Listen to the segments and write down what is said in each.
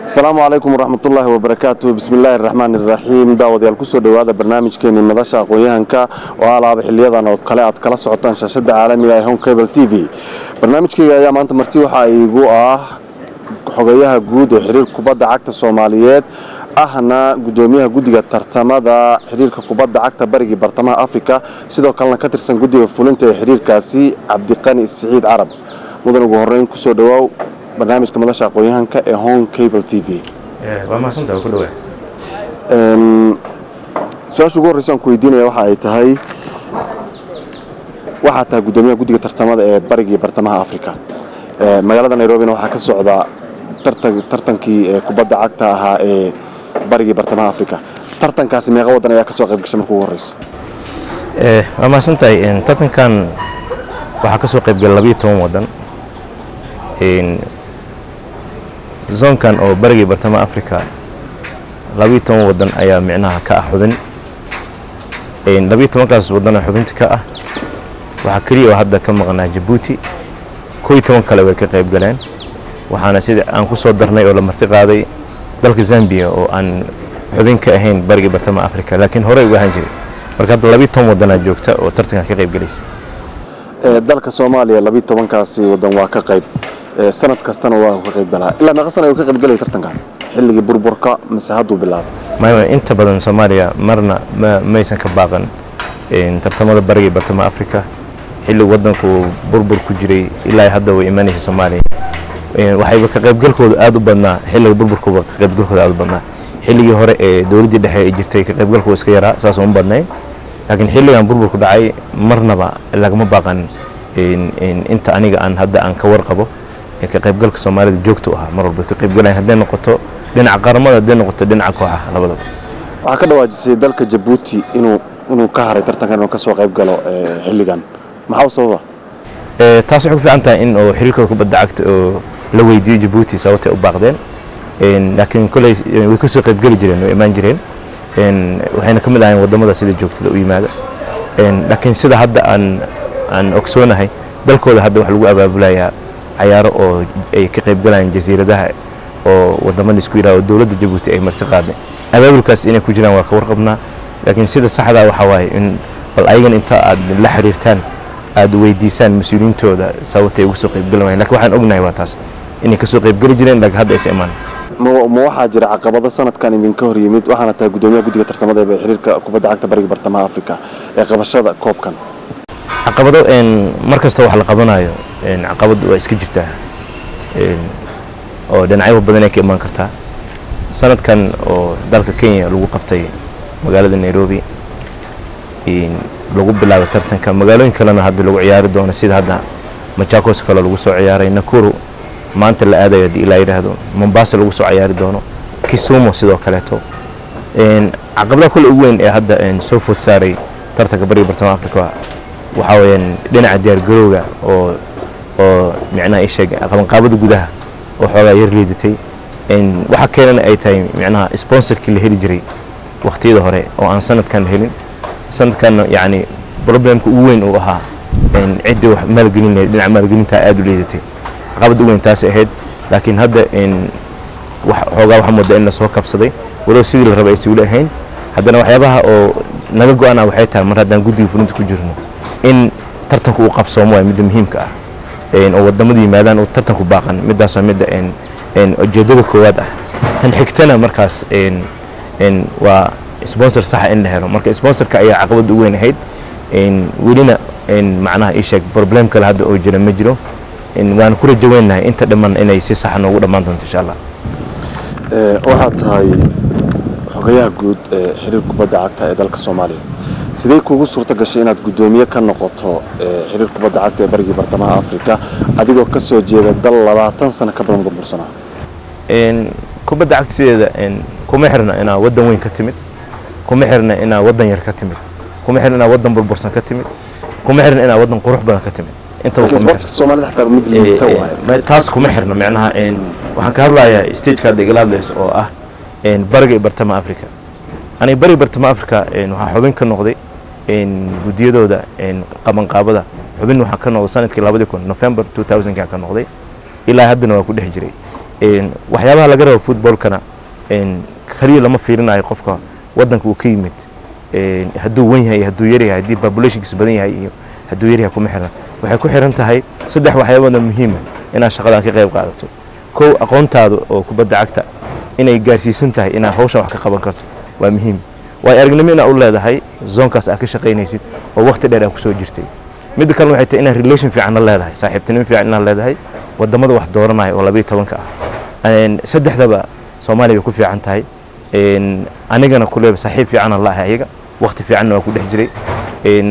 Asalaamu calaykum waraxmatullaahi wabarakaatu. Bismillaahi raxmaani raxiim. Daawadayaal, kusoo dhowaada barnaamijkeeni Madasha Aqoon-yahanka oo alaaba xiliyadan oo kale aad kala socotaan shaashada caalamiga ee Home Cable TV. Barnaamijkayga ayaa maanta marti waxaa iigu ah xogayaha guud ee xiriirka kubadda cagta Soomaaliyeed, ahna gudoomiyaha guddiga tartamada xiriirka kubadda cagta barigii bartamaha Afrika, sidoo kalena ka tirsan guddiga fulinta ee xiriirkaasi, Cabdiqani Siciid Carab. Mudan, ugu horeyn kusoo dhawaaw barnaamijka Madasha Aqoon-yahanka ee Home Cable TV. Waa mahadsantaha, waa ku dhawaa. Su-aasha ugu horreysa aan ku weydiinaya waxa ay tahay, waxaa tahay guddoomiyaha guddiga tartamada ee barigii bartamaha Africa. Magaalada Nairobina waxaa ka socda tartankii kubadda cagta ahaa ee barigii bartamaha Africa. Tartankaasi meeqa waddan ayaa kasoo qayb gashay marka ugu horreysa? Waa mahadsantahay. Tartankan waxaa ka soo qayb galay 12 waddan. Zoonkan oo barigii bartamaha Africa 12 waddan ayaa micnaha ka ah xubin. 12-kaas waddan oo xubinta ka ah, waxaa keliya oo hadda ka maqnaa Jabuuti. 11 kale way ka qayb galeen, waxaana sida aan ku soo darnay oo la marti qaaday dalka Zambia oo aan xubin ka ahayn barigii bartamaha Africa, laakiin horey uga ahaan jiray. Marka hadda 12 waddanaa joogta oo tartankan ka qayb galaysa. Dalka Soomaaliya 12-kaasi waddan waa ka qayb, sanad kastana waa ka qayb galaa. Ilaa meeqa sana ayuu ka qayb galaya tartankan? Xilligii burburka mise hadduu bilaabay? Maya, inta badan Soomaaliya marna ma maysan ka baaqan tartamada barigii bartamaha Africa. Xilli waddanku burbur ku jiray ilaa hadda way imanaysa Soomaaliya. Waxayba ka qaybgalkooda aad u badnaa xilliga burburkuba, ka qaybgalkooda aad u badnaa. Xilligii hore ee dowladdii dhexe ay jirtay ka qaybgalku iska yaraa, saas uma badnayn, laakiin xilligan burburku dhacay marnaba lagama baaqan. Inta aniga aan hadda aan ka warqabo, ka qaybgalka Soomaalida joogto ahaa, mar walba ka qaybgalayan, hadday noqoto dhinaca qaramada, hadday noqoto dhinaca kooxaha, labadaba. Waxaa ka dhawaajisay dalka Jabuuti inuu ka haray tartankan inuu kasoo qayb galo xilligan. Maxaa u sababa? Taas waxay ku fiican tahay in oo xiriirkooda kubadda cagta oo la weydiiyo Jabuuti sababtay u baaqdeen, laakiin koley way kasoo qaybgeli jireen, way imaan jireen, waxayna ka mid ahayn waddamada sida joogtada u yimaada. Laakiin sida hadda aan ogsoonahay, dalkooda hadda wax lagu abaabulayaa cayaaro oo ay ka qaybgalayaan jasiiradaha oo waddamada isku yidhaha oo dowladda Jabuuti ay marti qaaday. Abaabulkaas inay ku jiraan waa ka warqabnaa, laakiin sida saxdaa waxaa waaye in bal ayagan inta aad la xiriirtaan aad weydiisaan mas-uuliyiintooda sababtay uga soo qaybgeli waayeen. Lakiin waxaan ognahay waa taas, inay kasoo qaybgeli jireen, laakiin hadda aysa imaan. Ma waxaa jira caqabado sanadkan idinka hor yimid, waxaana tahay guddoomiyaha guddiga tartamada ee xiriirka kubadda cagta bariga bartamaha Africa, ee qabashada koobkan? Caqabado mar kasta wax la qabanayo caqabad waa iska jirtaa oo dhinacyo badan ay ka imaan kartaa. Sanadkan oo dalka Kenya lagu qabtay magaalada Nairobi lagu bilaabay tartanka, magaalooyin kalena hadda lagu ciyaari doono, sida hadda Machakos kale lagu soo ciyaaray, Nakuru maanta la aadayo haddii ilaa yidhaahdo, Mombasa lagu soo ciyaari doono, Kisumu sidoo kaleeto. Caqabadaha kule ugu weyn ee hadda soo food saaray tartanka bariga bartamaha Africa waxaa weeyaan dhinaca diyaargarowga oo micnaha ii sheeg qabanqaabada gudaha oo xoogaa yar liidatay. Waxa keenana ay tahay micnaha sponsorkii la heli jiray waqtiyada hore oo aan sanadkan la helin. Sanadkanna yacni problemka ugu weyn uu ahaa ciddii wax maalgelin lahayd, dhinaca maalgelintaa aad u liidatay. Caqabadda ugu weyn taas ahayd, laakiin hadda wax xoogaa waxaa moodaa in la soo kabsaday, walow sidii la rabay aysan weli ahayn. Haddana waxyaabaha oo naga go-ana waxay tahay, mar haddaan guddiga fulinta ku jirno, in tartanku uu qabsoomo waay midda muhiimka ah, oo wadamadu yimaadaan oo tartanku baaqan. Middaas waa midda ujeeddada koowaad ah. Tan xigtana markaas waa sponsor saxa in la helo. Marka sponsorka ayaa caqabadda ugu weyn ahayd. Welina macnaha ii sheeg problem kale hadda oo jira ma jiro. Waan ku rajo weynahay inta dhiman inay si saxa noogu dhammaan doonto, insha Allah. Waxaad tahay xogayaha guud ee xiriir kubadda cagta ee dalka Soomaaliya. Sidee kuugu suurto gashay inaad guddoomiye ka noqoto xiriir kubadda cagta ee barigii bartamaha Africa, adigoo ka soo jeeda dal 20 sano ka badan burbursanaa? Kubadda cagta sideeda kuma xirna inaa waddan weyn ka timid, kuma xirna inaa waddan yar ka timid, kuma xirna inaa waddan burbursan ka timid, kuma xirna inaa waddan qurux badan ka timid. Intaba laakiin kuma xirna. Sportska Soomaalida xataa mid liita waaye. Taas kuma xirna. Micnaha waxaan ka hadlayaa stageka hadda igala hadlayso oo ah bariga iyo bartamaha Africa. Aniga bariga bartamaha Africa waxaa xubin ka noqday guddiyadooda qabanqaabada. Xubin waxaa ka noqday sanadkii 2000, November 2000 ka noqday, ilaa haddana waa ku dhex jiray. Waxyaabaha laga rabo footballkana kaliya lama fiirinayo qofka waddanka uu ka yimid, hadduu wen yahay, hadduu yar yahay, haddii populationkiisu badan yahay iyo hadduu yar yahay kuma xiran. Waxay ku xiran tahay saddex waxyaabood oo muhiima inaad shaqadan ka qayb qaadato. Kow, aqoontaada oo kubadda cagta inay gaarsiisan tahay inaad hawshan wax ka qaban karto waa muhiim. Waayo aragnimo inaad u leedahay zoonkaas aad ka shaqaynaysid oo waqti dheer aad kusoo jirtay. Midda kalena waxay tahay inaad relation fiicanna leedahay, saaxiibtinimo fiican inaad leedahay wadamada wax dooranaya oo 12-ka ah. Saddexdaba Soomaaliya way ku fiican tahay. Anigana kuleba saaxiib fiicanaan la ahay ayaga, waqti fiicanna waa ku dhex jiray.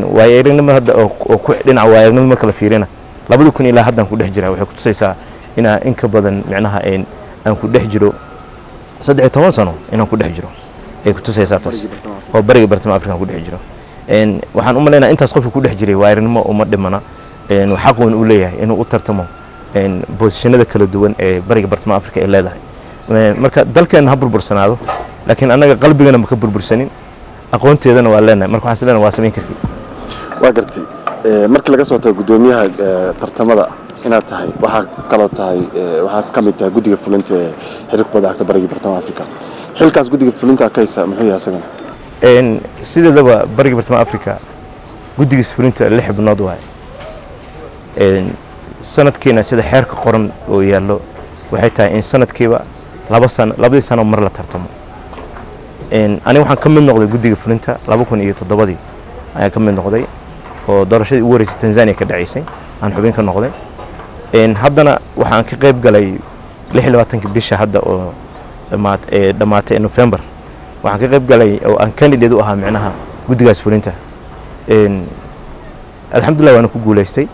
Waayo aragnimo hadda oo ku dhinaca waayo aragnimo marka la fiirina 2000 ilaa haddaan ku dhex jira, waxay ku tusaysaa inaa in ka badan micnaha aan ku dhex jiro 13 sano inaan ku dhex jiro ay ku tusaysaa taas oo bariga bartamaha Afrika aan ku dhex jiro. Waxaan u maleynayaa intaas qofka ku dhex jiray waayo aragnimo uma dhimana, xaq weyn uu leeyahay inuu u tartamo boosishanada kala duwan ee bariga bartamaha Afrika ay leedahay. Marka dalkeena ha burbursanaado, laakiin annaga qalbigana ma ka burbursanin, aqoonteedana waa leenahay. Marka waxaan is leenahay waa samayn kartid. Waa gartay. Markii laga soo tago guddoomiyaha tartamada inaad tahay, waxaa kaloo tahay, waxaad ka mid tahay guddiga fulinta ee xiriirka kubadda cagta bariga bartamaha Afrika. Xilkaas guddiga fulinta ka haysa muxuu yahay isagana? Sideedaba bariga bartamaha Afrika guddigiisa fulinta 6 xubnood waaye. Sanadkiina sida xeerka qoran oo yaallo waxay tahay in sanadkiiba 2 sano, labadii sano mar la tartamo. Aniga waxaan ka mid noqday guddiga fulinta 2007-dii ayaan ka mid noqday oo doorashadii ugu horreysay Tanzania ka dhacaysay aan xubin ka noqday. Haddana waxaan ka qayb galay 26-ka bisha hadda oo dhammaatay November, waxaan ka qayb galay oo aan candidate u ahaa micnaha guddigaas fulinta. Alxamdulillah waana ku guulaystay.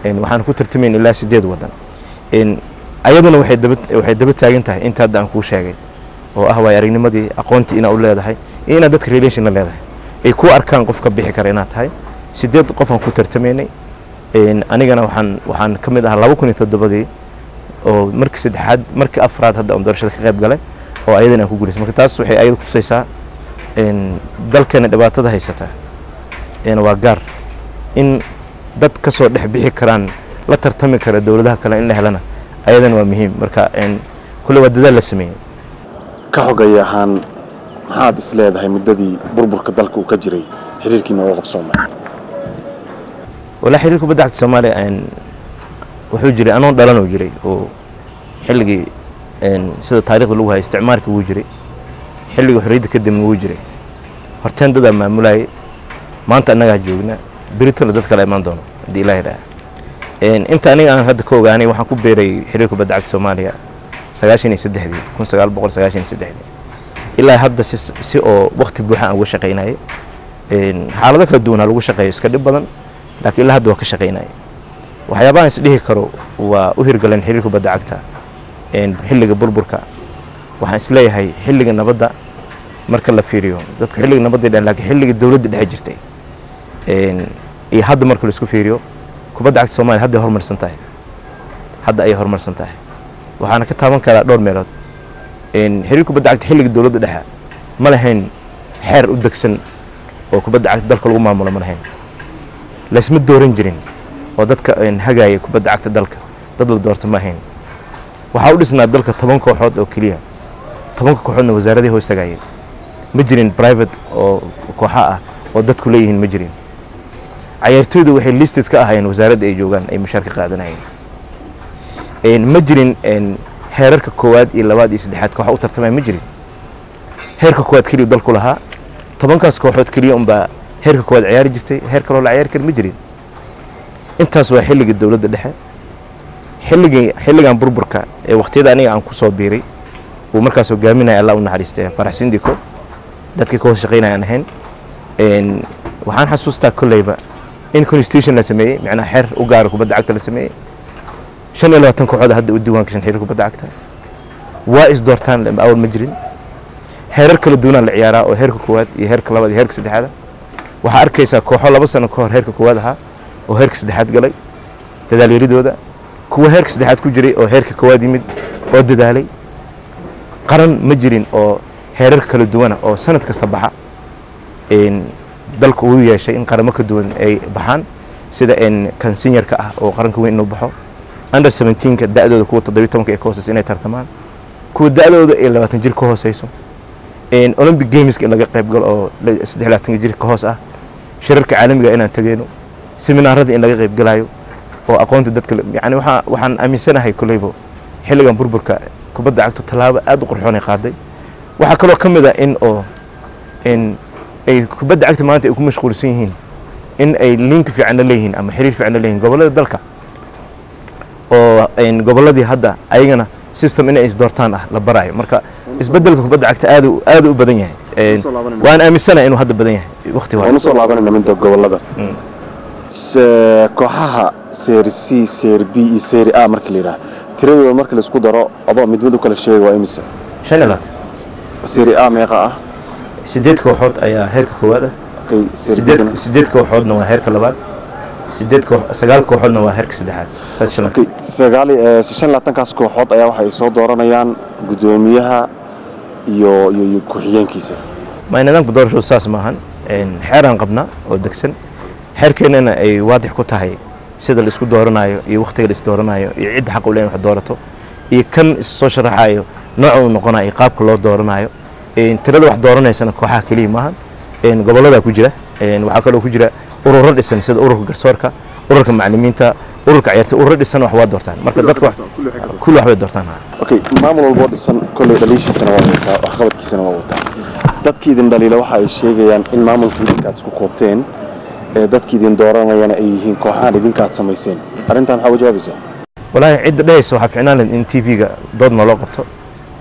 Waxaan ku tartamayn ilaa 8 waddan. Ayaduna waxay daba taagan tahay inta hadda aan kuu sheegay oo ah waay aragnimadii, aqoontii inaad u leedahay iyo inaad dadka relation la leedahay, ay ku arkaan qof ka bixi kara inaad tahay. 8 qof aan ku tartamaynay. Anigana waxaan ka mid ahaa 2007-dii oo markii saddexaad, markii afraad hadda aan doorashada ka qayb galay oo ayadana aan ku guulaystay. Marka taas waxay ayada kutusaysaa dalkeena dhibaatada haysata waa gaar in dad ka soo dhex bixi karaan la tartami kara dowladaha kale in la helana ayadana waa muhiim. Marka kulle waa dadaal la sameeyey. Ka xogay ahaan maxaad is leedahay muddadii burburka dalka uu ka jiray xiriirkiina oo qabsoomay? Walaa xiriirka kubadda cagta Soomaaliya wuxuu jiray anoon dhalan uu jiray oo xilligii sida taariikhda lagu hayay isticmaalka wuu jiray, xilligii xorriyadda kadibna wuu jiray. Horteen dadaa maamulayay, maanta annagaa joogna, beritana dad kale imaan doono haddii Ilaah yidhaaha. Inta aniga aan hadda ka ogaanay waxaan ku beeray xiriirka kubadda cagta Soomaaliya 93-dii, 1993-dii ilaa hadda si oo waqti buuxa aan uga shaqaynayay. Xaalado kala duwan ha lagu shaqeeyo, iska dhib badan, laakiin ilaa hadda waa ka shaqaynayay. Waxyaabahan is dhihi karo waa u hirgaleen xiriirka kubadda cagta xilliga burburka, waxaan is leeyahay xilliga nabadda marka la fiiriyo, dadku xilliga nabadda dhan, laakiin xilliga dowladda dhexe jirtay iyo hadda marka la isku fiiriyo kubadda cagta Soomaaliya hadda ay horumarsan tahay, hadda ayay horumarsan tahay. Waxaana ka taaban karaa dhowr meelood. Xiriirka kubadda cagta xilliga dowladda dhexe ma lahayn xeer u degsan oo kubadda cagta dalka lagu maamulo, ma lahayn, laysma dooran jirin oo dadka hagaaya kubadda cagta dalka dad la doorto ma ahayn. Waxaa u dhisnaa dalka 10 kooxood oo keliya, 10-ka kooxoodna wasaaradii hoos tagayeen. Ma jirin private oo kooxa ah oo dadku leeyihiin, ma jirin. Cayaartooydu waxay listed ka ahaayeen wasaaradda ay joogaan, ay mushaar ka qaadanayeen. Ma jirin heerarka koowaad iyo labaad iyo saddexaad kooxa u tartamaya, ma jirin. Heerka koowaad keliya dalku lahaa, 10-kaas kooxood keliya unbaa heerka koowaad ciyaari jirtay, heer kaloo la ciyaari kara ma jirin. Intaas waa xilligii dowladda dhexe. Xilligan burburka ee waqtiyada aniga aan ku soo biiray uu markaas hogaaminaya Allah u naxariistay Farax Sindiko, dadkii ka hoos shaqaynaya aan ahayn. Waxaan xasuustaa kolleyba in constitution la sameeyey, macnaha xeer u gaara kubadda cagta la sameeyey. 25 kooxood hadda u diiwaan gashan xiriir kubadda cagta, waa is doortaan, awal ma jirin. Heerar kala duwanaa la ciyaaraa oo heerka koowaad iyo heerka labaad iyo heerka saddexaad. Waxaa arkaysaa kooxo 2 sano ka hor heerka koowaad ahaa oo heerka saddexaad galay dadaal yaridooda, kuwa heerka saddexaad ku jiray oo heerka koowaad yimid oo dadaalay. Qaran ma jirin oo heerar kala duwana oo sanad kasta baxa. Dalku uu yeeshay in qaramo ka duwan ay baxaan, sida kan seniorka ah oo qaranka weyn inuu baxo, Under 17ka da'dooda kuwa 17 ee ka hooseysa inay tartamaan, kuwa da'dooda ee 20 jir ka hooseyso, Olympic Games in laga qayb galo oo 23 jir ka hoos ah, shirarka caalamiga inaan tageyno, seminaarada in laga qayb galayo oo aqoonta dadka. Yani waxaan aaminsanahay koleybo xilligan burburka kubadda cagtu tallaabo aad u qurxoon ay qaaday. Waxaa kaloo ka mid ah in oo in ay kubadda cagta maanta ay ku mashquulsan yihiin in ay link fiican la leeyihiin ama xiriir fiican la leeyihiin gobollada dalka, oo gobolladii hadda ayagana system inay isdoortaan ah la barayo. Marka isbeddelka kubadda cagta aad aad u badan yahay, waan aaminsanahay inuu hadda badan yahay waqti hore. Waan usoo laabanayna minta gobollada. Kooxaha Serie C, Serie B iyo Serie A marka la yidhaah, tiradooda marka la isku daro adoo mid mid u kala sheegay, waa imise? 25. Serie A meeqa ah? 8 kooxood ayaa heerka koowaad ah. 8 kooxoodna waa heerka labaad, 8 koox, 9 kooxoodna waa heerka saddexaad, saas shan. 25kaas kooxood ayaa waxay soo dooranayaan guddoomiyaha iyo ku-xigeenkiisa. Ma nidaamka doorashadu saas maahan. Xeeraan qabnaa oo degsan, xeerkeennana ay waadix ku tahay sida la isku dooranayo iyo wakhtiga la is dooranayo iyo cidda xaq u leh in wax doorato iyo kan is soo sharaxayo nooca uu noqonayo iyo qaabka loo dooranayo. Tirada wax dooranaysana kooxaha keliya maahan, gobollada ku jira, waxaa kaloo ku jira ururo dhisan sida ururka garsoorka, ururka macallimiinta, ururka ciyaarta, ururo dhisan wax waa doortaan. Marka dadka kulli wax bay doortaan. Okay, maamul walboo dhisan kolley dhaliishiisana waa wataa, waxqabadkiisana waa wataa. Dadkii idin dhaliila waxa ay sheegayaan in maamulka idinka aad isku koobteen, ee dadkii idin dooranayana ay yihiin kooxahan idinka aad samayseen. Arrintan maxaa uga jawaabaysaa? Walaahi cidda dhehaysa waxaa ficnaan lahayd in TV-ga dood naloo qabto,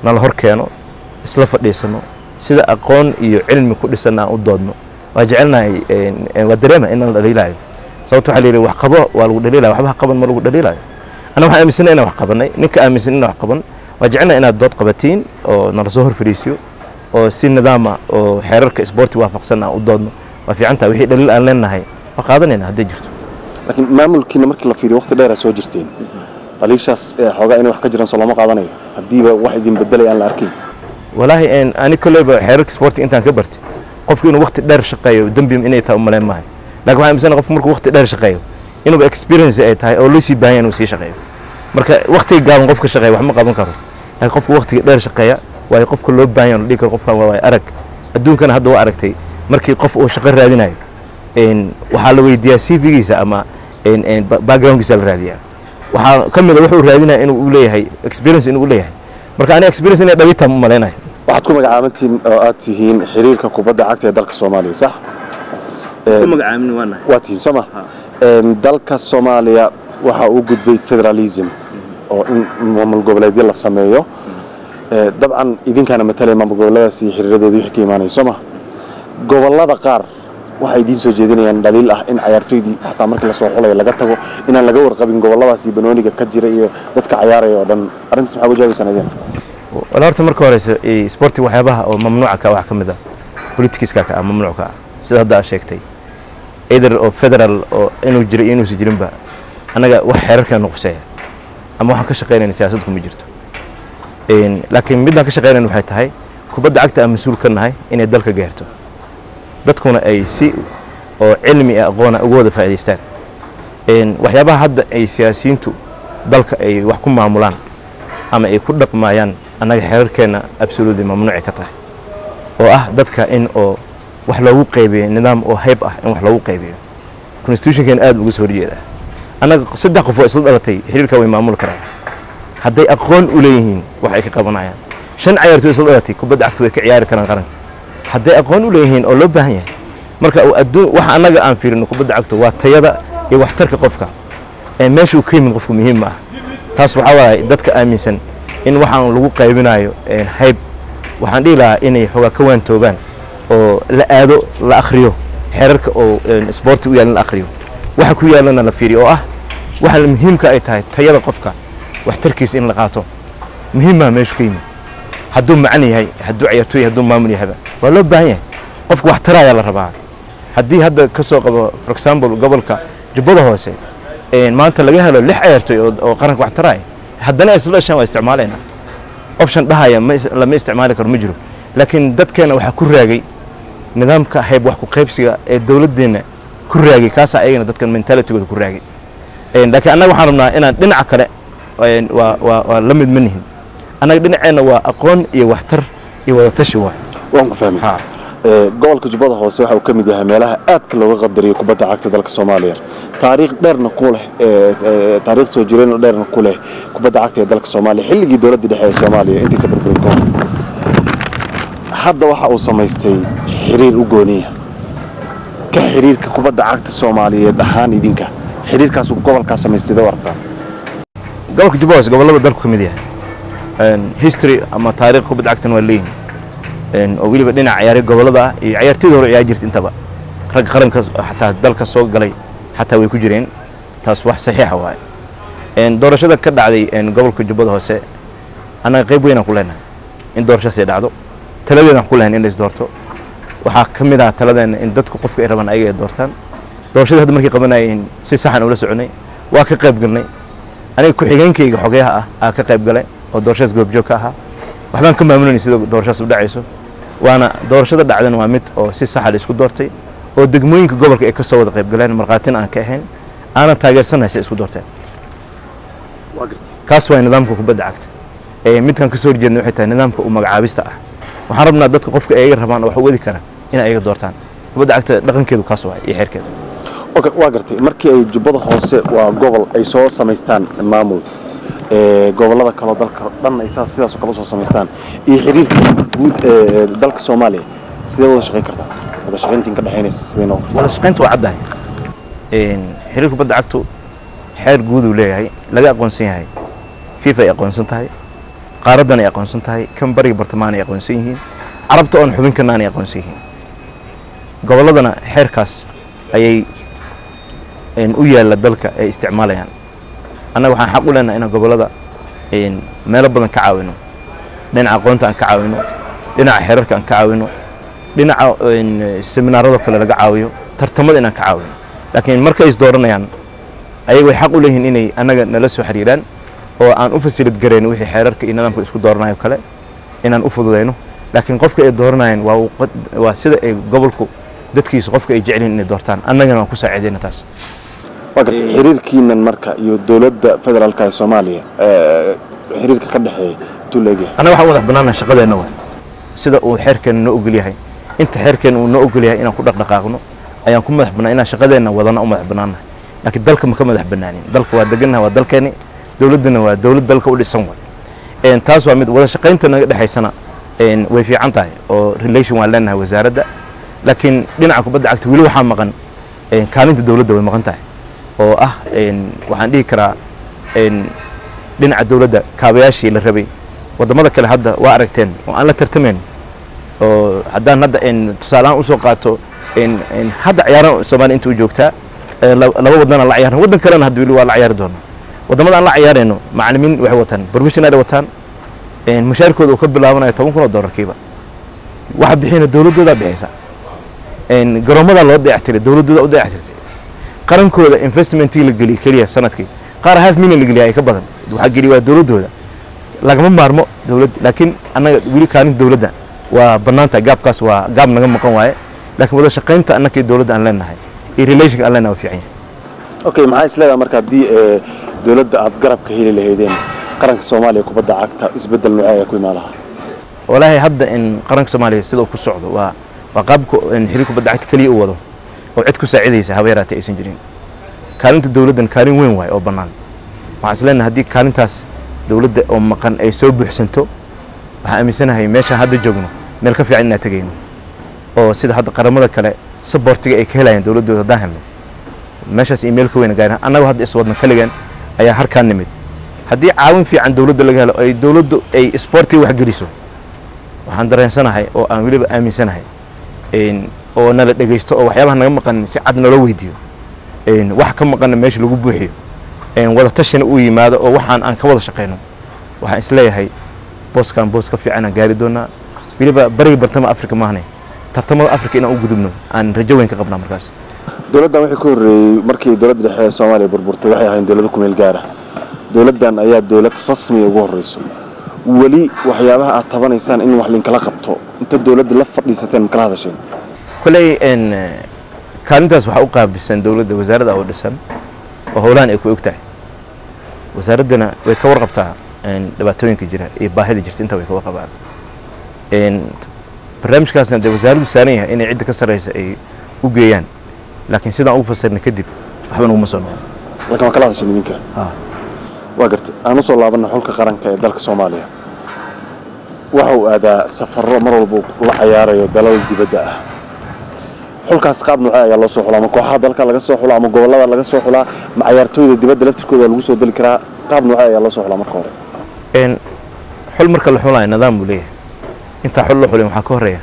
nala hor keeno, isla fadhiisano, sida aqoon iyo cilmi ku dhisan aan u doodno. Waa jecelnahay, waa dareema in la dhaliilayo, sababto waxaa la yidhi wax qabo waa lagu dhaliilaya, waxba ha qaban ma lagu dhaliilayo. Anna waxaan aaminsanahay inaan wax qabanay, ninka aaminsan inaan wax qaban. Waa jecelnahay inaad dood qabatiin oo nala soo hor fadhiisiyo oo si nidaama oo xeerarka isboorti waafaqsan aan u doodno. Waa fiican tahay, wixii dhaliil aan leenahay waa qaadanayna hadday jirto. Laakiin maamulkiina markii la fiiriyo waqti dheer soo jirteen, dhaliishaas xoogaa inay wax ka jiraan soo looma qaadanayo haddiiba wax idin bedelay aan la arkayn? Walaahi ani kolleyba xeerarka isboorti intaan ka bartay, qofku inuu waqti dheer shaqeeyo dembi inay tahay umalayn maayo, laakiin waxaan aaminsanahay qofku markuu waqti dheer shaqeeyo inuuba experience ay tahay oo loo sii baahan yahay inuu sii shaqeeyo. Marka waqtiga gaaban qofka shaqeeya wax ma qaban karo, laakiin qofka waqtiga dheer shaqeeya waayo qofka loo baahan yahay, la dhihi karo qofkan waa arag. Adduunkana hadda waa aragtay, markii qof uu shaqo raadinayo waxaa la weydiiyaa CV-giisa ama backgroundkiisa la raadiyaa, waxaa ka mid a wuxuu raadinaya inuu u leeyahay experience, inuu u leeyahay. Marka aniga experience inay dhabitaan ma malaynayo. Waxaad ku magacaabantihiin oo aad tihiin xiriirka kubadda cagta ee dalka Soomaaliya, sax? Ku magacaamin waa nahay. Waa tihiin, soo ma? Dalka Soomaaliya waxa uu gudbay federalism oo in maamul goboleedyo la sameeyo. Dabcan idinkaana matalaya maamul goboleedaas iyo xiriiradoodii wixii ka imaanaya, soo ma? Gobollada qaar waxay idiin soo jeedinayaan dhaliil ah in cayaartoydii xataa markii lasoo xulayo laga tago, inaan laga warqabin gobolladaas iyo banooniga ka jira iyo dadka cayaaraya oo dhan. Arrintaas maxaa uga jawaabaysaan idin? Wala horta marka horeysa sporti waxyaabaha oo mamnuuca ka wax ka mid ah politicska ka ah, mamnuuc ka ah sida hadda aad sheegtay, either oo federal oo inuu jiro iyo inuusan jirinba, annaga wax xeerarkeenu quseeya ama waxaan ka shaqaynayna siyaasadda kuma jirto. Laakiin midaan ka shaqaynayna waxay tahay kubadda cagta aan mas-uul ka nahay inay dalka gaarto, dadkuna ay si oo cilmi ah aqoona uga wada faa'iidaystaan. Waxyaabaha hadda ay siyaasiyiintu dalka ay wax ku maamulaan ama ay ku dhaqmayaan, annaga xeerarkeenna absolutely mamnuucay ka tahay, oo ah dadka in oo wax loogu qaybiyo nidaam oo hayb ah, in wax loogu qaybiyo constitutionkeena aad uga soo horjeedaa. Annaga 3 qof oo isla dhalatay xiriirka way maamuli karaan hadday aqoon u leeyihiin wax ay ka qabanayaan. 5 cayaartoy isla dhalatay kubadda cagta way ka ciyaari karaan qaranka hadday aqoon u leeyihiin oo loo baahan yahay. Marka adduun waxa annaga aan fiirino kubadda cagta waa tayada iyo waxtarka qofka, ee meesha uu ka yimid qofku muhiim ma ah. Taas waxaa waaye dadka aaminsan in waxaan lagu qaybinayo hayb, waxaan dhihi lahaa inay xoogaa ka waantoobaan oo la aado la akhriyo xeerarka oo isboorti u yaalan, la akhriyo waxa ku yaalana la fiiriyo, oo ah waxa muhiimka ay tahay tayada qofka, waxtarkiisa in la qaato. Muhiim maa meeshu ka yimid, hadduu macalin yahay, hadduu ciyaartooy, hadduu maamul yahayba waa loo baahan yahay. Qofka wax taraayaa la rabaa. Haddii hadda ka soo qabo, for example, gobolka Jubbada Hoose maanta laga helo 6 ciyaartooy oo qaranka wax taraaya, haddana isla dhashaan, waa isticmaalaynaa. Option dhahaya lama isticmaali karo ma jiro. Laakiin dadkeena waxaa ku raagay nidaamka hayb wax ku qaybsiga ee dowladdeenna ku raagay, kaasaa ayagana dadkan mentalitygooda ku raagay. Laakiin annaga waxaan rabnaa inaan dhinaca kale waa la mid ma nihin. Annaga dhinaceenna waa aqoon iyo waxtar iyo wadatashi waay. Waan ku fahmay. Gobolka Jubbada Hoose waxa uu ka mid yahay meelaha aadka looga qadariyo kubadda cagta dalka Soomaaliya, taariikh dheerna ku leh, taariikh soo jireen oo dheerna ku leh kubadda cagta ee dalka Soomaaliya xilligii dowladda dhexe ee Soomaaliya intiisa burburin ka hor. Hadda waxa uu samaystay xiriir u gooniya ka xiriirka kubadda cagta Soomaaliyeed ahaan, idinka xiriirkaas gobolkaas samaystay wartaa? Gobolka Jubbada Hoose gobollada dalku ka mid yahay, history ama taariikh kubadda cagtana waa leeyihin, oo weliba dhinaca ciyaaray gobollada ah iyo ciyaartoyda hore ciyaar jirta intaba, rag qaranka xataa dalka soo galay xataa way ku jireen. Taas wax saxiixa waaye. Doorashada ka dhacday gobolka Jubbada Hoose annaga qayb weynaan ku leenahay in doorashadaas ay dhacdo, taladeedaan ku leenahay in la is doorto. Waxaa ka mid ah taladeena in dadku qofka ay rabaan ayaga ay doortaan. Doorashadii hadda markay qabanayeen si saxan ula soconay, waa ka qayb galnay. Aniga ku-xigeenkayga xogeyaha ah aa ka qayb galay oo doorashadaas goobjoog ka ahaa. Waxbaan ka maamulanay sida doorashadaas u dhacayso, waana doorashada dhacdan waa mid oo si saxa la isku doortay oo degmooyinka gobolka ay ka soo wada qayb galeen, markhaatina aan ka ahayn, aanan taageersanahay si isku doorteen. Kaas waa nidaamka kubadda cagta. Midkan ka soo horjeedna waxay tahay nidaamka u magacaabista ah. Waxaan rabnaa dadka qofka ayaga rabaan oo wax u wadi kara in ayaga doortaan. Kubadda cagta dhaqankeedu kaas waay iyo xeerkeeda. Okay, waa gartay. Markii ay Jubbada Hoose waa gobol ay soo samaystaan maamul, gobollada kaloo dalka dhan ay sidaas oo kale usoo samaystaan iyo xiriirka guud ee dalka Soomaaliya, sidee wada shaqayn kartaa? Wada shaqayntiin ka dhexaynaysa sidee noqon kartaa? Wada shaqayntu waa caddahay. Xiriirka kubadda cagtu xeer guud uu leeyahay laga aqoonsan yahay, FIFA ay aqoonsan tahay, qaaraddan ay aqoonsan tahay, kan bariga bartamahan ay aqoonsan yihiin, carabta oon xubin kana ay aqoonsan yihiin. Gobolladana xeerkaas ayay u yaalla dalka ay isticmaalayaan. Annaga waxaan xaq u leenahay inaan gobollada meelo badan ka caawino, dhinaca aqoonta aan ka caawino, dhinaca xeerarka aan ka caawino, dhinaca seminaaradoo kale laga caawiyo, tartamada inaan ka caawino. Laakiin markay is dooranayaan ayaga way xaq u leeyihiin inay annaga nala soo xiriiraan oo aan u fasilid garayno wixii xeerarka iyo nidaamka isku dooranayo kale inaan u fududayno. Laakiin qofka ay dooranayaan waa sida ay gobolku dadkiisa qofka ay jecel yihiin inay doortaan, annagana waan ku saaciidayna taas. Waa gartay. Xiriirkiinan marka iyo dowladda federaalka ee Soomaaliya, xiriirka ka dhexeeya intuu la egyahay? Annaga waxaan wadax bannaanahay shaqadeenna waay sida uu xeerkeena noo ogol yahay. Inta xeerkeena uu noo ogol yahay inaan ku dhaqdhaqaaqno ayaan ku madax bannaan, inaan shaqadeenna wadana u madax bannaannahay. Laakiin dalka ma ka madax bannaanin. Dalka waa degannahay, waa dalkeeni, dowladdana waa dowlad dalka u dhisan waay. Taas waa mid. Wada shaqaynta naga dhexaysana way fiican tahay oo relation waan leenahay wasaaradda. Laakiin dhinaca kubadda cagta weli waxaa maqan kaalinta dowladda, way maqan tahay oo ah waxaan dhihi karaa dhinaca dowladda kaabayaashii la rabay. Waddamada kale hadda waa aragteen oo aan la tartamayn, oo haddaan hadda tusaale ahaan usoo qaato hadda ciyaaraha Soomaaliya inta u joogtaa laba wadan aan la ciyaarno, waddan kalena hadda weli waa la ciyaari doonaa. Waddamada aan la ciyaarayno macallimiin waxay wataan professional ay wataan, mushaarkooda uu ka bilaabanayo 10,000 oo doolarkiiba. Waxa bixina dowladdoodaa bixisa, garoomada loo dayactiray dowladdooda u dayactirtay, qarankooda investmentii la geliyey keliya sanadkii qaar half million la geliya ay ka badan waxaa geliya waa dowladdooda. Lagama maarmo dowladd, laakiin annaga weli kaalinta dowladda waa bannaan tahay. Gaabkaas waa gaab naga maqan waaye, laakiin wada shaqaynta annaka iyo dowladda aan leenahay iyo relationka aan leenahay waa fiican yahay. Okay, maxaa is leedahay marka haddii dowladda aad garab ka heli lahaydeen, qaranka Soomaaliya kubadda cagta isbeddel noocee ayaa ku imaan lahaa? Walaahi hadda in qaranka Soomaaliya sida uu ku socdo waa qaabka in xiriir kubadda cagta keliya u wado oo cid ku saacidaysa haba yaraatee aysan jirin. Kaalinta dowladdan kaalin weyn waaye oo bannaan. Waxaan is leenahay haddii kaalintaas dowladda oo maqan ay soo buuxsanto, waxaan aaminsanahay meeshaan hadda joogno meel ka fiican inaan tegayno, oo sida hadda qaramada kale supportiga ay ka helayaan dowladdooda haddaan helno meeshaas iyo meel ka weyn gaarin. Annagu hadda iswadna kaligan ayaa harkaan nimid. Haddii caawin fiican dowladda laga helo, ay dowladdu ay sportiga wax geliso, waxaan dareensanahay oo aan weliba aaminsanahay oo nala dhegaysto oo waxyaabaha naga maqan si cad naloo weydiiyo, wax ka maqanna meesha lagu buuxiyo, wada tashina uu yimaado oo waxaan aan ka wada shaqayno, waxaan isleeyahay booskan boos ka fiican aan gaari doonaa. Weliba bariga bartama Afrika maahne, tartamada Afrika inaan u gudubno aan rajo weyn ka qabnaa markaas. Dowladdan wixii ka horreeyey markii dowladda dhexe ee Soomaaliya burburtay waxay ahayn dowlado ku meel gaara. Dowladdan ayaa dowlad rasmiya ugu horreyso. Weli waxyaabaha aad tabanaysaan in wax linkala qabto inta dowladda la fadhiisateen ma kala hadasheen? Koley kaalintaas waxaa u qaabilsan dowladda, wasaaradda oo dhisan. Oo howlahan ay ku og tahay wasaaraddana way ka warqabtaa dhibaatooyinka jira iyo baahida jirta, inta way ka warqabaan. Barnaamijkaasna dee wasaaraddu saaran yahay inay cidda ka sarreysa ay u geeyaan, laakiin sidaan ugu fasirna kadib waxba naguma soo noqon. Laakiin waa kala hadashan idinka? Waa gartay. Aan usoo laabanna xulka qaranka ee dalka Soomaaliya. Waxa uu aadaa safarro, mar walba uu la cayaarayo dalal dibadda ah. Xulkaas qaab noocee ayaa loo soo xulaa? Ma kooxaha dalka laga soo xulaa ama gobollada laga soo xulaa? Ma cayaartooyda dibadda laftirkooda waa lagu soo dali karaa? Qaab noocee ayaa loo soo xulaa marka hore? Xul marka la xulayo nidaam buu leeyahay. Intaa xul la xulin waxaa ka horeeya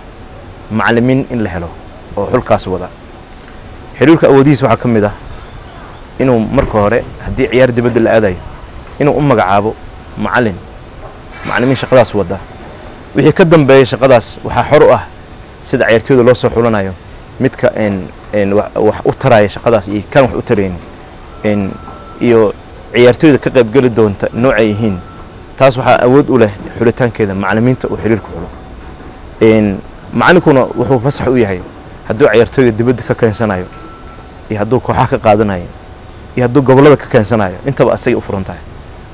macallimiin in la helo oo xulkaas wada. Xiriirka awoodihiisa waxaa ka mid ah inuu marka hore, haddii ciyaar dibadda la aadayo, inuu u magacaabo macallin, macallimiin shaqadaas wada. Wixii ka dambeeya shaqadaas waxaa xor u ah sida ciyaartooyda loo soo xulanayo, midka wax u taraya shaqadaas iyo kan wax u taraynin iyo ciyaartooyda ka qaybgeli doonta noocay yihiin. Taas waxaa awood u leh xulitaankeeda macallimiinta uu xiriirku xulo. Macallinkuna wuxuu fasax u yahay hadduu ciyaartooyga dibadda ka keensanayo iyo hadduu kooxaha ka qaadanayo iyo hadduu gobollada ka keensanayo, intaba asagay u furan tahay.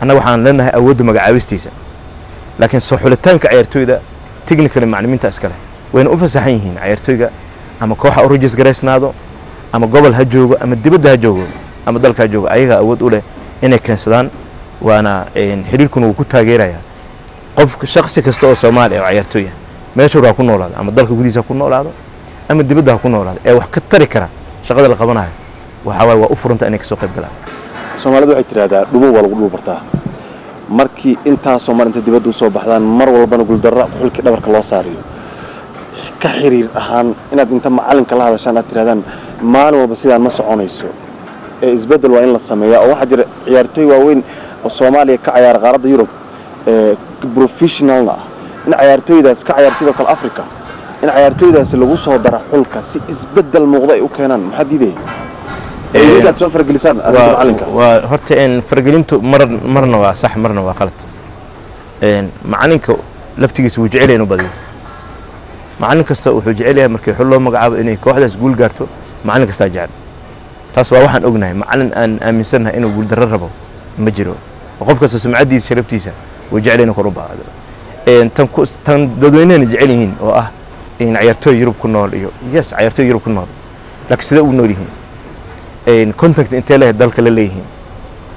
Annaga waxaan leenahay awoodda magacaabistiisa, laakiin soo xulitaanka ciyaartooyda technically macallimiinta iskale, wayna u fasaxan yihiin. Ciyaartooyga ama kooxa u register garaysnaado ama gobol ha joogo ama dibadda ha joogo ama dalka ha joogo, ayagaa awood u leh inay keensadaan, waana xiriirkuna wuu ku taageerayaa. Qof shakhsi kasta oo Soomaali ah oo ciyaartooy ah, meeshuu ha ku noolaado, ama dalka gudihiisa ha ku noolaado ama dibadda ha ku noolaado, ee wax ka tari kara shaqada la qabanayo, waxaa waaye waa u furanta inay kasoo qayb galaan. Soomaalidu waxay tidhahdaa dhumo waa lagu dhul bartaa. Markii intaasoo mar inta dibadda usoo baxdaan, mar walbana guuldarra xulkii dhabarka loo saariyo, ka xiriir ahaan inaad inta macallinka la hadashaan aad tidhahdaan maalin walba sidaan ma soconayso ee isbeddel waa in la sameeyaa, oo waxaa jira ciyaartooy waaweyn oo Soomaaliya ka cayaara qaaradda Yurub ee professionalna ah, in ciyaartooydaas ka cayaar sidoo kale Africa, in ciyaartooydaasi lagu soo dara xulka si isbeddel muuqda ay u keenaan, maxaa diidaya idinkaad soo faragelisaan arrinta macallinka? Waa horta faragelintu mar marna waa sax, marna waa qalad. Macalinka laftigiisa wuu jecel yahay inuu badiyo. Macallin kasta wuxuu jecel yahay markii xul loo magacaabo inay kooxdaas guul gaarto. Macallin kastaa jecel taas, waa waxaan ognahay. Macallin aan aaminsannahay inuu guuldarro rabo ma jiro. Qof kasta sumcaddiisa, sharaftiisa wuu jecel inuu kor u baado. Tan dadweynahana jecel yihiin oo ah in ciyaartooy Yurub ku nool iyo, yes, ciyaartooy Yurub ku nool, laakiin sidee ugu nool yihiin? Contact intee leh dalka la leeyihiin?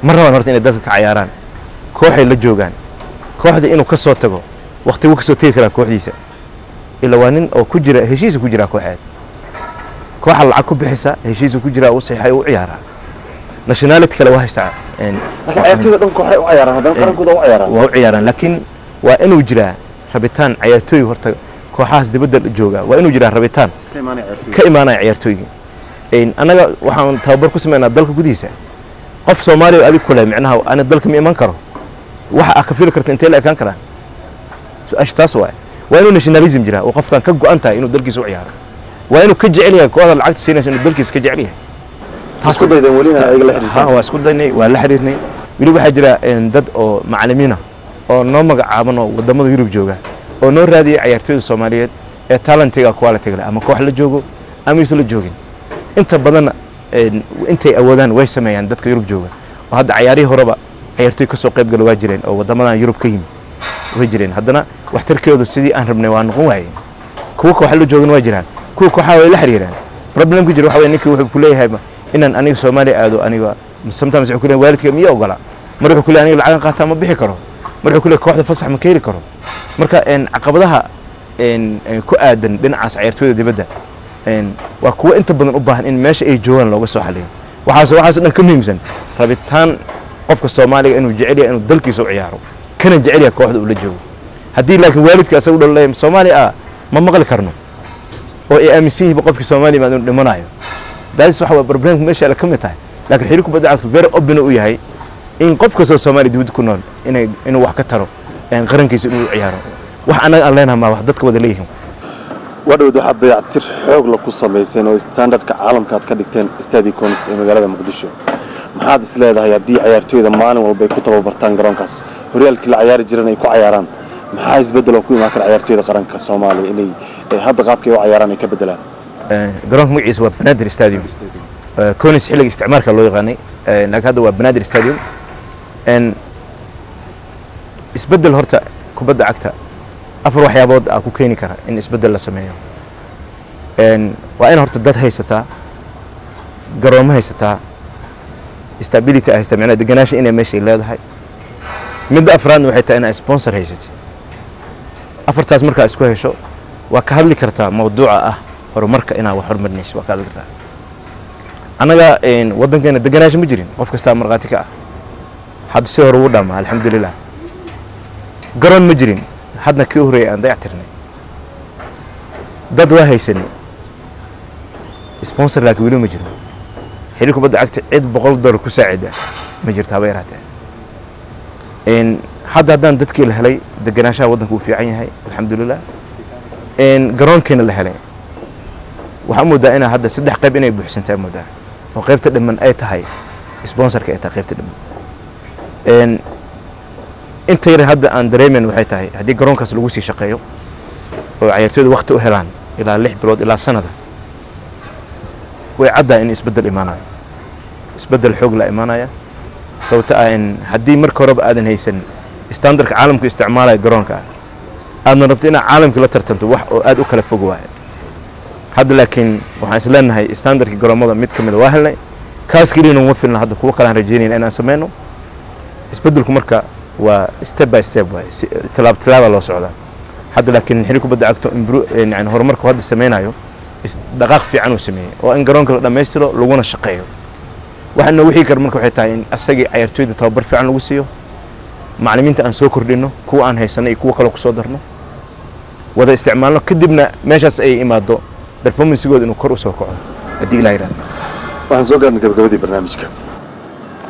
Ma rabaan horta inay dalka ka cayaaraan? Kooxay la joogaan, kooxda inuu ka soo tago waqti wuu ka soo tegi karaa kooxdiisa, ilaa waa nin oo ku jira heshiisa, ku jira kooxeed, kooxa lacag ku bixisa, heshiisa ku jira, u saxiixay, u ciyaaraa, nationality kale waa haystaa. Laakiin ciyaartooyda dhan kooxay u cayaaraan, haddana qarankooda u cayaaraan. Waa u ciyaaraan, laakiin waa inuu jiraa rabitaan ciyaartooy. Horta kooxahaas dibadda jooga waa inuu jiraa rabitaan ka imaanaya ciyaartooyga. Annaga waxaan tababar ku sameynaa dalka gudihiisa. Qof Soomaaliya adig kule micnaha ana dalka ma iman karo, waxa aa ka fili karta intee la ekaan karaa? Su-aasha taas waaye. Waa inuu nationalism jiraa oo qofkan ka go-an tahay inuu dalkiisa u ciyaaro. Waa inuu ka jecel yahay kooxda lacagta siinaysa inuu dalkiisa ka jecel yahay. Isku daydeen weli inaad ayaga la xiriirtaan? Ha, waa isku daynay, waa la xiriirnay. Weli waxaa jira dad oo macallimiina oo noo magacaaban oo wadamada Yurub jooga oo noo raadiyay ciyaartooyda Soomaaliyeed ee talentiga, quality leh, ama koox la joogo ama aysan la joogin. Inta badanna intay awoodaan way sameeyaan dadka Yurub jooga, oo hadda cayaarihii horeba ciyaartooy ka soo qayb gala waa jireen oo waddamadan Yurub ka yimid way jireen. Haddana waxtarkeedu sidii aan rabnay waa noqon waayeen. Kuwa kooxa la joogan waa jiraan, kuwa kooxaha way la xiriiraan. Problem ku jira waxa weeye ninkii wuxuu ku leeyahay inaan aniga Soomaaliya aado, aniga sometimes wuxuu ku leeyahay waalidka miya ogola, mar wuxuu ku leeyahay aniga lacagan qaataa ma bixi karo, mar wuxuu ku leeyahay kooxda fasax ma ka heli karo. Marka caqabadaha ku aadan dhinacaas ciyaartooyda dibadda waa kuwo inta badan u baahan in meesha ay joogaan looga soo xaliyo. Waxaas dhan ka muhiimsan rabitaan qofka Soomaaliga inuu jecel yahay inuu dalkiisa u ciyaaro, kana jecel yahay kooxda uu la joogo. Haddii laakiin waalidka asaga u dhalay Soomaaliya ah ma maqli karno oo ay aaminsan yihiin qofkii Soomaaliya inuu dhimanayo, daas waxa waa problemka meesha ala ka mid tahay. Laakiin xiriirka kubadda cagtu very open u yahay in qof kastoo Soomaaliya dibadda ku nool inuu wax ka taro qarankiisa, inuu ciyaaro. Wax annaga aan leenahay ma wax dadka wada leeyihiin. Waa dhawad waxaad dayactir xoog la ku samayseen oo standardka caalamka aad ka dhigteen Stadium Conis ee magaalada Muqdisho. Maxaad is leedahay haddii ciyaartooyda maalin walba ay ku tababartaan garoonkaas, horyaalkii la cayaari jiran ay ku cayaaraan, maxaa isbeddel oo ku imaan kara ciyaartooyda qaranka Soomaaliya inay hadda qaabkay u cayaaraan ay ka beddelaan? Garoonka magaciisa waa Banaadir Stadium. Conis xilliga isticmaalka loo yaqaanay, laakiin hadda waa Banaadir Stadium. Isbeddel horta kubadda cagta afar waxyaabood aa ku keeni kara in isbeddel la sameeyo. Waa in horta dad haysataa, garoomo haysataa, stability haysataa, macnaha deganaansha inay meeshay leedahay. Midda afraadna waxay tahay inaa sponsor haysatid. Afartaas markaa isku hesho, waa ka hadli kartaa mawduuca ah horumarka, inaa wax horumarinayso waa ka hadli kartaa. Annaga waddankeena deganaansho ma jirin, qof kastaa markhaati ka ah. Hadda si hore ugu dhamaa, alxamdulilah. Garoon ma jirin, hadna kii u horreeyay aan dayac tirnay. Dad waa haysanay, sponsor laakiin weli ma jiro. Xiriir kubadda cagta cid $100 ku saacida ma jirto, haba yaraatee. Hadda haddaan dadkii la helay, deganaanshaha waddanka uu fiican yahay, alxamdulilah, garoonkiina la helay, waxaa moodaa inaa hadda saddex qayb inay buuxsantaa moodaa, oo qaybta dhiman ay tahay sponsorka, ay tahay qaybta dhiman. Inta yar hadda aan dareemen waxay tahay haddii garoonkaas lagu sii shaqeeyo oo cayaartooyda waqti u helaan ilaa 6 bilood ilaa sanada, way caddaa in isbeddel imaanayo, isbeddel xoog la imaanaya. Sababto ah in haddii marka horeba aadan haysan standardka caalamku isticmaalaya garoonka, aadna rabto inaad caalamka la tartanto, wax oo aad u kala fog waaye. Hadda laakiin waxaan is leenahay standardka garoomada mid ka mid a waa helnay, kaas keliyana uma filna, hadda kuwo kale aan rajeynayna inaan sameyno. Isbeddelku marka waa step by step waaye, tilaab tilaaba loo socdaa. Hadda laakiin xiriir kubadda cagto yani horumarku hadda sameynayo, dhaqaaq fiican uu sameeyey oo in garoonka la dhammaystiro laguna shaqeeyo. Waxa noogu xigi kara marka waxay tahay in asagii cayaartooyda tababar fiican lagu siiyo, macallimiinta aan soo kordhino, kuwa aan haysano iyo kuwa kale kusoo darno, wada isticmaalno, kadibna meeshaas ay imaado performancegooda inuu kor u soo kaco, haddii Ilaah yidhahdo. Waxaan soo gaarnay gabagabadii barnaamijka.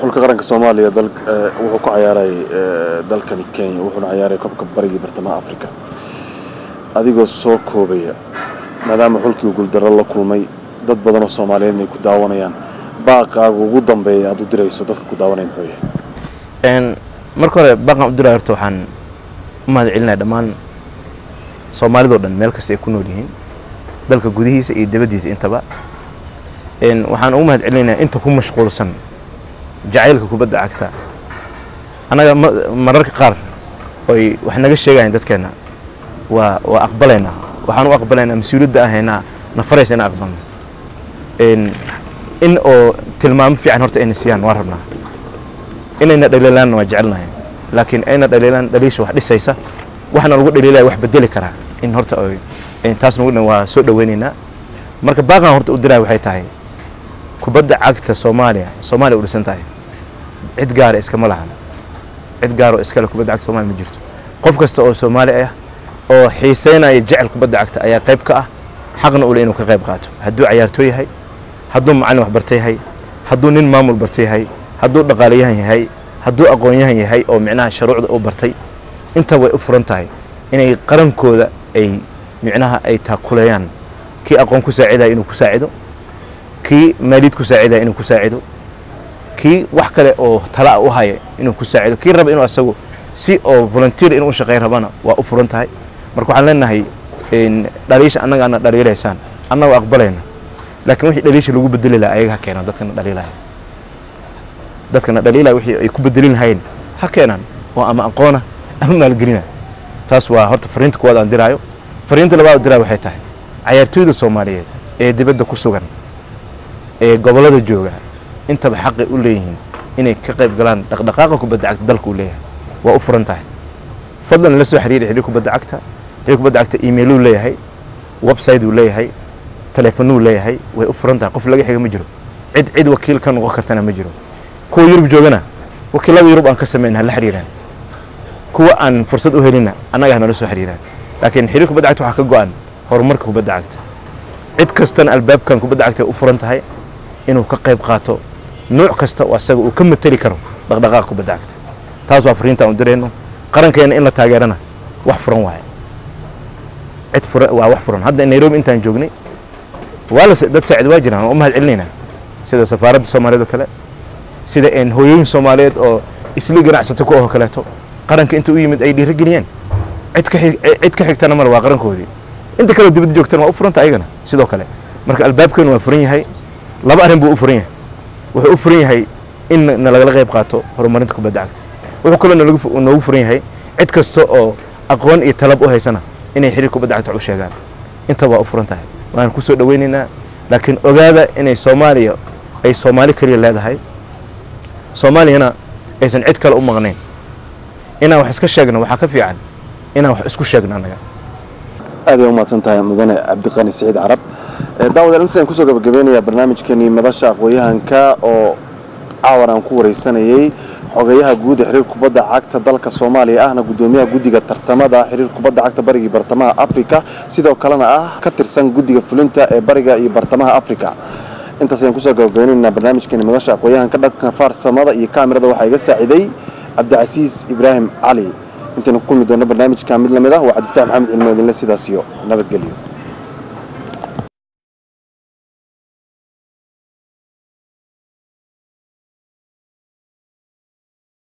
Xulka qaranka Soomaaliya dal wuxuu ku ciyaaray dalkani Kenya, wuxuuna ciyaaray koobka barigii bartamaha Africa. Adigoo soo koobaya, maadaama xulkii uu guuldarro la kulmay, dad badan oo Soomaaliyeed ay ku daawanayaan, baaqaaga ugu dambeeya aad u dirayso dadka ku daawanaya muxuu yahay? Marka hore baaqan u diraya horta waxaan u mahad celinaya dhammaan Soomaalidoo dhan meel kasta ay ku nool yihiin, dalka gudihiisa iyo dibaddiisa intaba. Waxaan ugu mahad celinayaa inta ku mashquulsan jacaylka kubadda cagta. Annaga mararka qaar oy wax naga sheegayaan dadkeena waa aqbalaynaa, waxaan u aqbalaynaa mas-uuliyadda aan haynaa na faraysa inaan aqbalno. In oo tilmaamo fiican horta ayna siiyaan waan rabnaa, inayna dhaliilaanna waa jecelnahay, laakiin ayna dhaliilaan dhaliisha wax dhisaysa, waxna lagu dhaliilaya wax bedeli karaa in horta oy taas nagu dhan waa soo dhaweynaynaa. Marka baaqan horta u diraya waxay tahay kubadda cagta Soomaaliya, Soomaaliya u dhisan tahay, cid gaara iskama lahan, cid gaar oo iskale kubadda cagta Soomaaliya ma jirto. Qof kasta oo Soomaali ah oo xiiseynaya, jecel kubadda cagta ayaa qayb ka ah, xaqna u leh inuu ka qayb qaato, hadduu cayaartooy yahay, hadduu macallin wax bartay yahay, hadduu nin maamul bartay yahay, hadduu dhaqaalayahan yahay, hadduu aqoon-yahan yahay oo micnaha shuruucda u bartay. Inta way u furan tahay inay qarankooda ay micnaha ay taakuleeyaan. Kii aqoon ku saacidaya inuu ku saacido, kii maaliyad ku saacidaya inuu ku saacido, kii wax kale oo tala u haya inuu ku saacido, kii raba inuu asagu si oo volunteer inuu u shaqeyn rabana waa u furan tahay. Marka waxaan leenahay dhaliisha annaga ana dhaliilaysaan annaga aqbalayna, laakiin wixii dhaliisha lagu bedeli lahaa ayaga ha keenaan. Dadkana dhaliilaya wixii ay ku bedelin lahayn ha keenaan, oo ama aqoona ama maalgelina. Taas waa horta fariinta kuwaad aan diraayo. Fariinta labaad aan diraayo waxay tahay cayaartooyda Soomaaliyeed ee dibadda ku sugan, ee gobollada jooga, intaba xaqay u leeyihiin inay ka qayb galaan dhaqdhaqaaqa kubadda cagta dalka uu leeyahay. Waa u furan tahay. Fadlan la soo xiriiri xiriir kubadda cagta. Xiriir kubadda cagta emailuu leeyahay, website uu leeyahay, telefonuu leeyahay. Way u furan tahay, qof laga xiga ma jiro, cid cid wakiil ka noqon kartana ma jiro. Kuwa Yurub joogana wakiilada Yurub aan ka samayn ha la xiriiraan, kuwa aan fursad u helina annaga hanala soo xiriiraan. Laakiin xiriir kubadda cagta waxaa ka go'an horumarka kubadda cagta. Cid kastana albaabkan kubadda cagta u furan tahay inuu ka qayb qaato nuuc kasta oo asaga uu ka mateli karo dhaqdhaqaaqa kubadda cagta. Taas waa fariinta aan u dirayno. Qarankeena in la taageerana wax furan waaye, cid furan waa wax furan. Hadda Nairobi intaan joognay waa la dad saacid waa jiraan, waa u mahad celinaynaa, sida safaaradda Soomaaliyeed oo kale, sida hooyooyin Soomaaliyeed oo isli ganacsato ku oo kaleeto qaranka inta u yimid ay dhiirigeliyeen. Cid ka xigtana male, waa qarankoodii. Inta kale dibadda joogtana waa u furanta ayagana sidoo kale. Marka albaabkeenu waa furan yahay. Laba arrin buu u furan yahay. Wuxuu u furan yahay in nalagala qayb qaato horumarinta kubadda cagta. Wuxuu kaloo noogu furan yahay cid kasta oo aqoon iyo talab u haysana inay xiriir kubadda cagta wax u sheegaan. Inta waa u furan tahay, waan ku soo dhawaynaynaa. Laakiin ogaada inay Soomaaliya ay Soomaali keliya leedahay, Soomaaliyana aysan cid kale u maqnayn. Inaan wax iska sheegno waxaa ka fiican inaan wax isku sheegno annaga. Aad ay u mahadsan tahay, mudane Cabdiqani Siciid Carab. Daawadayaal, intaas ayaan kusoo gabagabeynayaa barnaamijkeenii Madasha Aqoon-yahanka oo caawan aan ku wareysanayey xogayaha guud ee xiriir kubadda cagta dalka Soomaaliya, ahna guddoomiyaha guddiga tartamada xiriir kubadda cagta Bariga iyo Bartamaha Afrika, sidoo kalena ah ka tirsan guddiga fulinta ee Bariga iyo Bartamaha Afrika. Intaas ayaan kusoo gabagabeynaynaa barnaamijkeeni Madasha Aqoon-yahanka. Dhanka farsamada iyo kaamirada waxaa iga saaciday Cabdicasiis Ibraahim Cali. Intaynu ku kulmi doono barnaamijka mid lamid ah, waa Cabdifataax Maxamed Cilmi idinle sidaas iyo nabadgelyo.